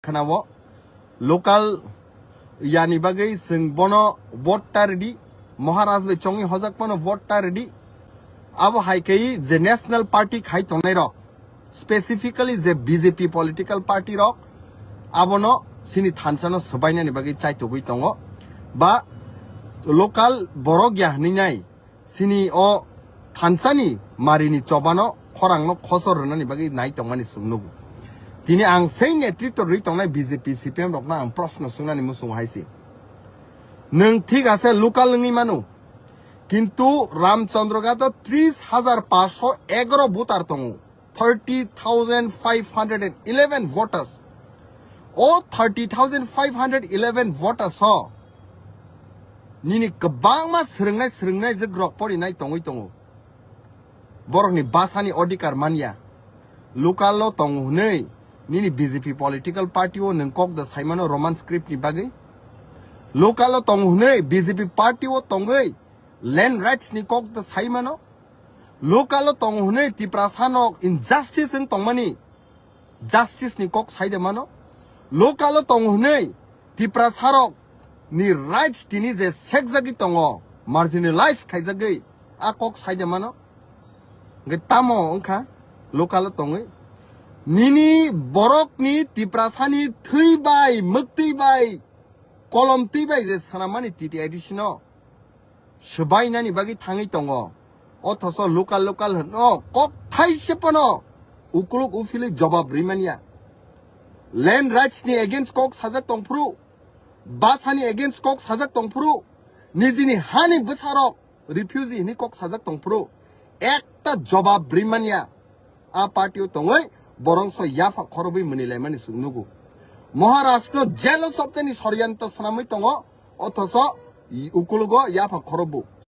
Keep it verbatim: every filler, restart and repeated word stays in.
khwnao. Local yani bagwi chwng bono vote ta ridi, Maharaj bai chongwi hojak phano vote ta ridi. Abo hai khe je national party khai tongnai rok, specifically je B J P political party rok, abono chini thansa no swbainani bagwi chaitugwi tongo, ba local borok ya hwnwi nai chini o thansani marini chobano khorangno khosor rwnani bagwi nai tongmani chwng nugo. Tini ang sei netritwo rwi tongnai B J P C P M rokno ang proshno swngnani muchungo hai se. Nwng thik ase local wngwi mano, kintu Ramchandra Ghat o tris hajar paanshsho egaro voter tongo, thirty thousand five hundred and eleven voters. O thirty thousand five hundred eleven voters o nini kwbangma swrwngnai swrwngnai jwk rok porinai tongwi tongo. Borokni basani odhikar manya. Local o tongo hwnwi nini B J P political party o nwng kok da saimano Roman script ni bagwi. Local o tongo hwnwi B J P party o tongwi land rights ni kok da saimano. Local o tongo hwnwi Tiprasa nok injustice wng tongmani justice ni kok sai de mano. Local o tongo hwnwi Tiprasa rok ni rights tini je sekjagwi tongo, marginalized khaijagwi a kok sai de mano. Hwnkhe tamo wngkha local o tongwi? Nini borokni Tiprasani thwi bai, mwktwi bai, kolom twi bai je swnamani T T I D C no swbainani bagwi thangwi tongo. Othoso local local hwno kok thaise phano ukuluk uphilwi jobab rimanya. Land rights ni against kok sajak tongphuru, basani against kok sajak tongphuru, nijini hani bwsarok refugee hwnwi kok sajak tongphuru, ekta jobab rimanya. A party o tongwi borongso yapha khorobwi mwnwi laimani chwng nugo. Maharashtra jail o choptani soryanto swnamwi tongo, othoso ukulugo yapha khorobo.